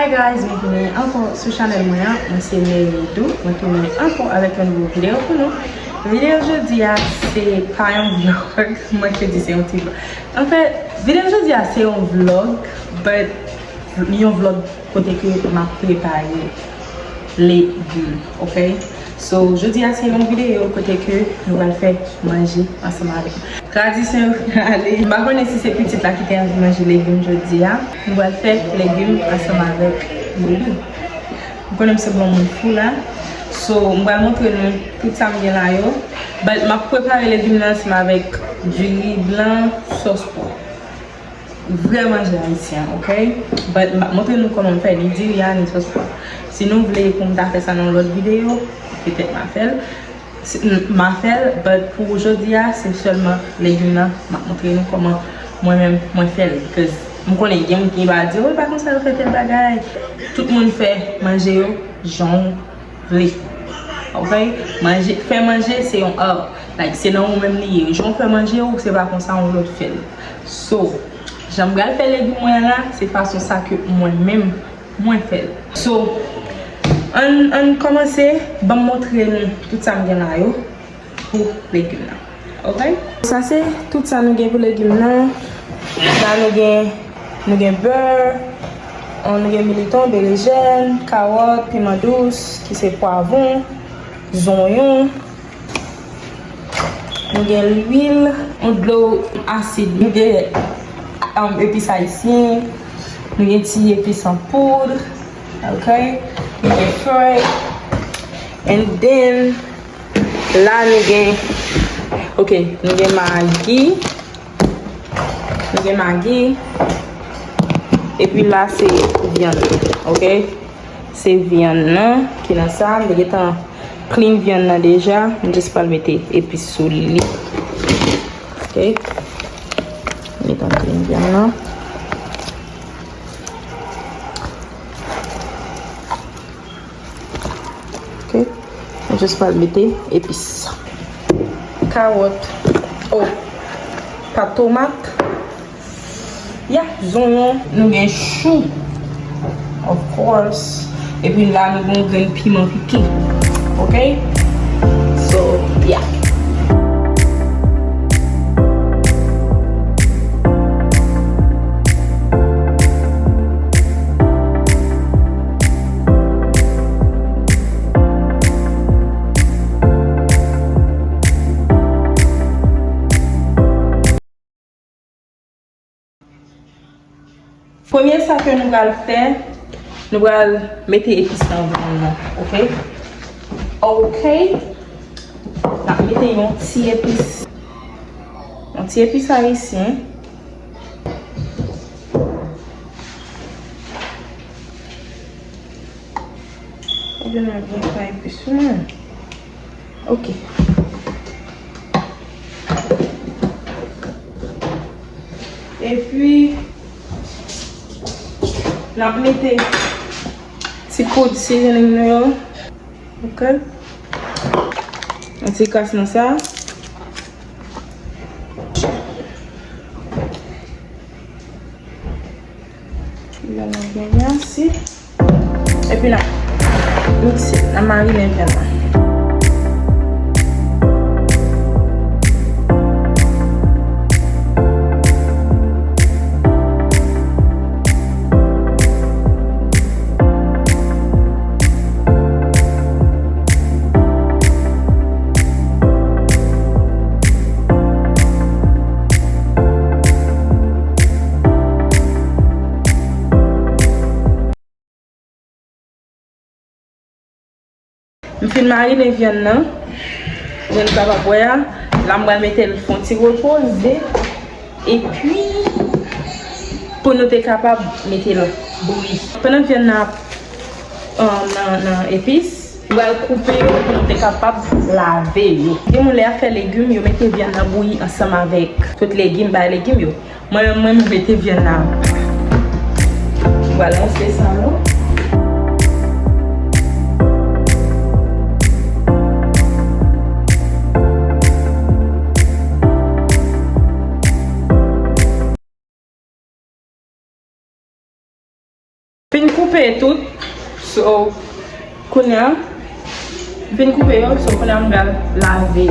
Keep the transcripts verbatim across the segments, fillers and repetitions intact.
Guys, byenvini ankò sou chanèl mwen an. Mwen se Mary Dou. Mwen tounen ankò avèk yon nouvo videyo pou nou. Videyo jodi a, se pa yon vlog. Mwen te di se yon ti vlog. Anfèt, videyo jodi a, se yon vlog, but yon vlog kote ke m ap prepare legim, ok? So, jodi a se yon videyo kote ke nou pral fè manje ansanm avèk tradisyon yo ale. M pa konnen si se pitit la ki te anvi manje legim jodi a. Nou pral fè legim ansanm avèk legim. M konnen m se bon moun fou la. So, m pral montre nou tout sa m gen la yo. But m ap prepare legim nan ansanm avèk diri blan, sòs pwa. Vrè manje ayisyen, ok? But m ap montre nou kòman m fè ni diri a, ni sòs pwa. Si nou vle pou m ta fè sa nan yon lòt videyo, petèt m a fè l. Si, m, m a fè l, but pou jodi a, se sèlman legim nan m ap montre nou kòman mwen menm mwen fè l. Because m konnen gen moun ki va di, "Oh, e pa konsa yo fè tèl bagay." Tout moun fè manje yo jan w vle. Ok? Manje, fè manje se yon art. Like, se nan ou menm li ye. Jan w fè manje ou, se pa konsa yon lòt fè l. So, jan m pral fè legim mwen an la, se fason sa ke mwen menm, mwen fè l. So, ann, ann kòmanse, ban m montre nou tout sa m gen la yo pou legim nan. Ok? Sa se tout sa nou gen pou legim nan. La nou gen, nou gen bè, nou gen militon, berejèn, kawòt, piman dous, ki se pwavwon, zonyon. Nou gen lwil, yon dlo asid. Nou gen, um, epis ayisyen. Nou gen ti epis an poud. Ok? Nou gen fèy. And then, la nou gen, ok, nou gen magi. Nou gen magi. Epi la se vyann, ok? Se vyann nan ki nan sa. M te gentan clean vyann nan deja. M just pral mete epis sou li. Ok? M gentan clean vyann nan. Ok? M just pral mete epis. Kawòt. Oh, pat tomat. Ya, zonyon. Nou gen chou. Of course. Epi la, nou gen yon grenn piman pike. Ok? So, yeah. Premye sa ke nou pral fè, nou pral mete epis nan vyann nan, ok? Ok. N ap mete yon ti epis, yon ti epis ayisyen. Ebyen, mwen gen pa epis mwen. Ok. Epi, n ap mete ti poud seasoning nou yo. Ok. Yon ti kras nan sa. Vyann nan byen blanchi. Epi n ap mikse, n ap marinen vyann nan. M fin marinen vyann nan. Jan nou kapab wè a, la m pral mete l fè yon ti repoze. Epi, pou nou te kapab mete l bouyi. Pandan vyann nan ap, euh, nan, nan epis, m pral koupe yo pou nou te kapab lave yo. Gen moun lè y ap fè legim, yo mete vyann nan bouyi ansanm avèk tout legim, bay legim yo. Mwen menm, mwen mete vyann nan. M pral lanse sa yo. Fin koupe tout. So, kounye a, m fin koupe yo, so kounye a m pral lave.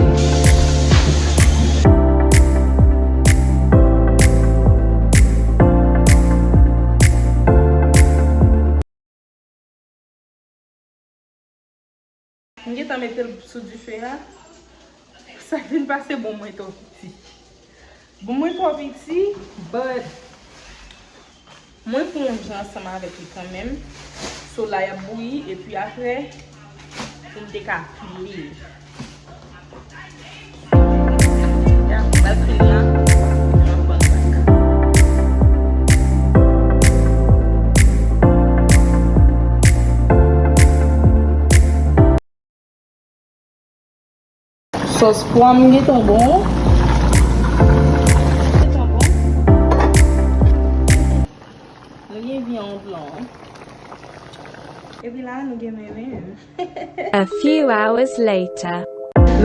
M gentan mete l sou dife a. Sa k vin pase, bon, mwen twò piti. Bon, mwen twò piti, but mwen pran yon jan ansanm avèk li kanmenm. So la, y ap bouyi, epi apre, pou m te ka pile. Ya, m pral pile la. M ap pran l bak. Sòs pwa m gentan bon. Gentan bon. Nou gen vyann blan. Epi la, nou gen menmen. A few hours later.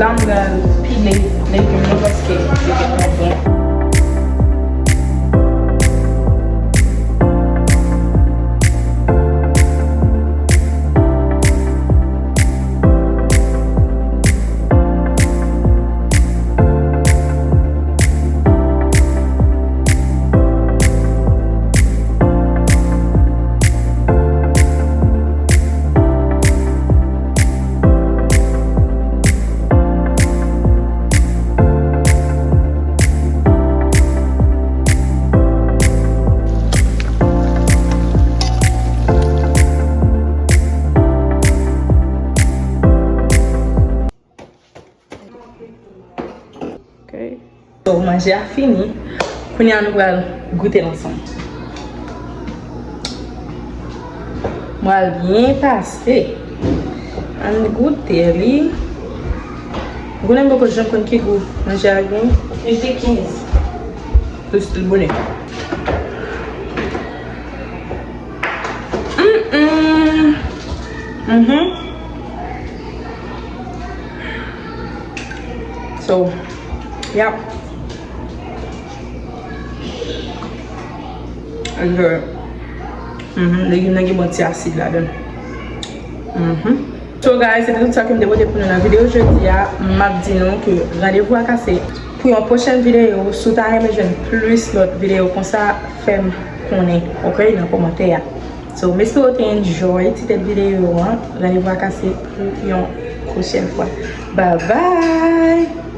La, m pral pile legim yo paske yo gentan bon. Ok. So, manje a fini. Kounye a nou pral goute l ansanm. Mwen al byen pase. Ann goute li. Ou konnen m poko janm konn ki gou manje a gen. Li te kenz. Plis li bone. Mm, mm. Mhm. So, yap. And, uh, mhm, legim nan gen bon ti asid ladan l. Mhm. So guys, se te tout sa ke m te pote pou nou nan videyo jodi a. M ap di nou ke randevou a kase pou yon pwochèn videyo. Si w ta renmen jwenn plis lòt videyo konsa, fè m konnen, ok, nan kòmantè a. So, m espere w te enjoy ti tèt videyo an. Randevou a kase pou yon pwochèn fwa. Bye bye!